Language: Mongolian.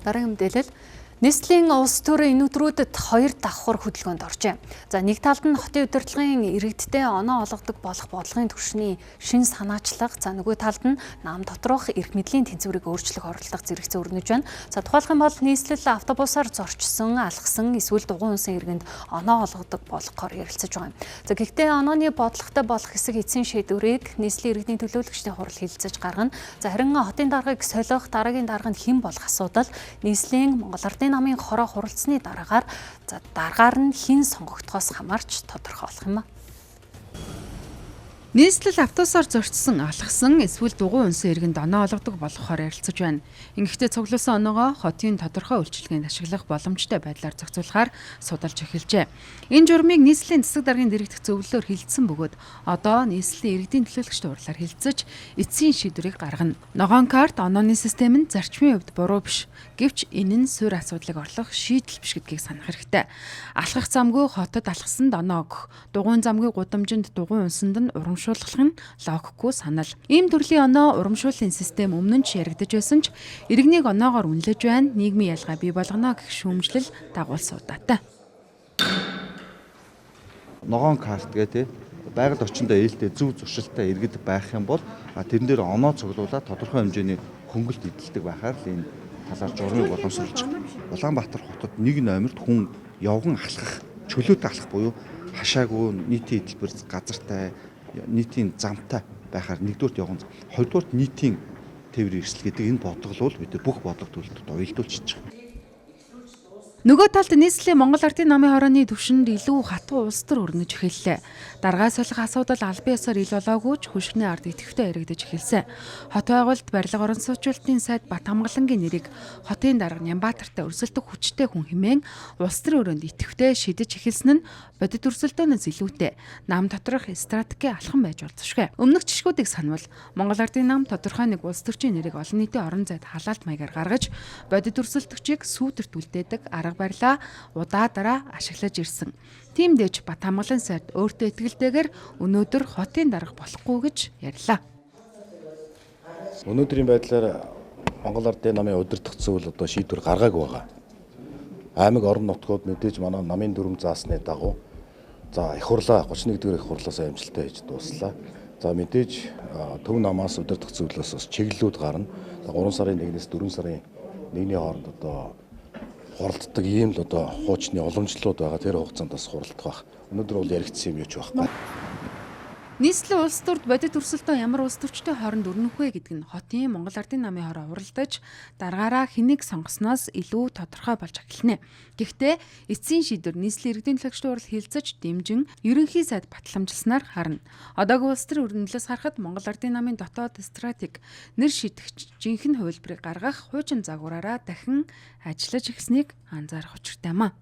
Дараагийн мэдээлэл. Нийслэлийн улс төрийн энэ өдрүүдэд хоёр давхар хөдөлгөөнд оржээ. За, нэг талд нь хотын удирдлагын иргэдтэй оноо олгодог болох бодлогын түвшний шин санаачлага, за, нөгөө талд нь нам доторх эрх мэдлийн тэнцвэрийг өөрчлөх оролдлого зэрэгцээ өрнөж байна. За, тухайлах юм бол нийслэл автобусаар зорчсон, алхсан эсвэл дугуй унсан иргэнд оноо олгодог болгохоор ярилцаж байгаа юм. За, гэхдээ онооны бодлоготой болох хэсэг эцсийн шийдвэрийг нийслэлийн иргэдийн төлөөлөгчдийн хурал хэлэлцэж гаргана. За, харин хотын даргаыг солих, дараагийн дарга нь хэн болох асуудал нийслэлийн Монгол Ардын намын хороо хуралцсны дараагаар, за, даргаар нь хэн сонгогдохоос хамаарч тодорхой болох юм а. Нийслэл автобусаар зорчсон, алхсан эсвэл дугуй унсан иргэнд оноо олгодог болгохоор ярилцаж байна. Ингэхдээ цуглуулсан оноогоо хотын тодорхой үйлчилгээнд ашиглах боломжтой байдлаар зохицуулахаар судалж эхэлжээ. Энэ журмыг нийслэлийн засаг даргын дэргэдэх зөвлөлөөр хилцсэн бөгөөд одоо нийслэлийн иргэдийн төлөөлөгчдийн хурлаар хилцэж эцсийн шийдвэрийг гаргана. Ногоон карт онооны систем нь зарчмын хувьд буруу биш. Гэвч энэ нь суурь асуудлыг орлох шийдэл биш гэдгийг санах хэрэгтэй. Алхах замгүй хотод алхсанд оноо өгөх, дугуйн замгүй гудамжинд дугуй унсанд нь урамшуулах нь логикгүй санал. Ийм төрлийн оноо урамшууллын систем өмнө нь ч яригдаж байсан ч иргэнийг оноогоор үнэлж байна, нийгмийн ялгаа бий болгоно гэх шүүмжлэл дагуулсан удаатай. Ногоон карт гэх тээ, байгаль орчиндөө ээлтэй, зөв зуршилтай иргэд байх юм бол тэрэн дээр оноо цуглуулаад тодорхой хэмжээний хөнгөлт эдэлдэг байхаар л энэ талаар журмыг боломжсолж байгаа. Улаанбаатар хотод нэг номерт хүн явган алхах, чөлөөтэй алхах буюу хашаагүй, нийтийн эдэлбэр газартай, нийтийн замтай байхаар нэгдүгээрт явган зам, хоёрдугаарт нийтийн тээврийн эрсдэл гэдэг энэ бодлого бол бид бүх бодлого төлөлтөд уялдуулчихж байгаа. Нөгөө талд нийслэлийн Монгол Ардын намын хорооны түвшинд илүү хатуу улс төр өрнөж эхэллээ. Даргаа солих асуудал албан ёсоор ил болоогүй ч хөшрөний ард идэвхтэй яригдаж эхэлсэн. Хот байгуулалт, барилга орон суучлалтын сайд Бат Хамгалангийн нэрийг хотын дарга Нямбатартай өрсөлдөх хүчтэй хүн хэмээн улс төрийн өрөөнд идэвхтэй шидэж эхэлсэн нь бодит өрсөлдөөнөөс илүүтэй нам доторх стратегийн алхам байж болзошгүй. Өмнөх жишгүүдийг санавал Монгол Ардын нам тодорхой нэг улс төрчийн нэрийг олон нийтийн орон зайд халаалт маягаар гаргаж бодит өрсөлдөгчийг сүүдэрт үлдээдэг арга барилаа удаадараа ашиглаж ирсэн. Тийм дэж Бат Хамгалан сайд өөртөө итгэлтэйгээр өнөөдөр хотын дарга болохгүй гэж ярьлаа. Өнөөдрийн байдлаар Монгол Ардын намын удирдах зөвлөл одоо шийдвэр гаргаагүй байгаа. Аймаг орон нутгууд мэдээж манай намын дүрм заасны дагуу, за, их хурлаа 31 дугаар их хурлаас амжилттай хийж дууслаа. За, мэдээж төв намаас, удирдах зөвлөлөөс бас чиглэлүүд гарна. 3 сарын 1-ээс 4 сарын 1-ний хооронд одоо хуралддаг ийм л одоо хуучны уламжлалууд байгаа. Тэр хугацаанд бас хуралдах байх. Өнөөдөр бол яригдсан юм юу ч байхгүй. Нийслэлийн улс төрд бодит өрсөлдөөн ямар улс төрчтэй хооронд өрнөх вэ гэдэг нь хотын Монгол Ардын намын хороо хуралдаж даргаараа хэнийг сонгосноос илүү тодорхой болж эхэлнэ. Гэхдээ эцсийн шийдвэр нийслэлийн иргэдийн төлөөлөгчдийн хурал хэлэлцэж дэмжин ерөнхий сайд батламжилснаар харна. Одоогийн улс төрийн өрнөлөөс харахад Монгол Ардын намын дотоод стратеги, нэр шитгэгч жинхэнэ хувилбарыг гаргах хуучин загвараараа дахин ажиллаж эхэлснийг анзаарах учиртай юм а.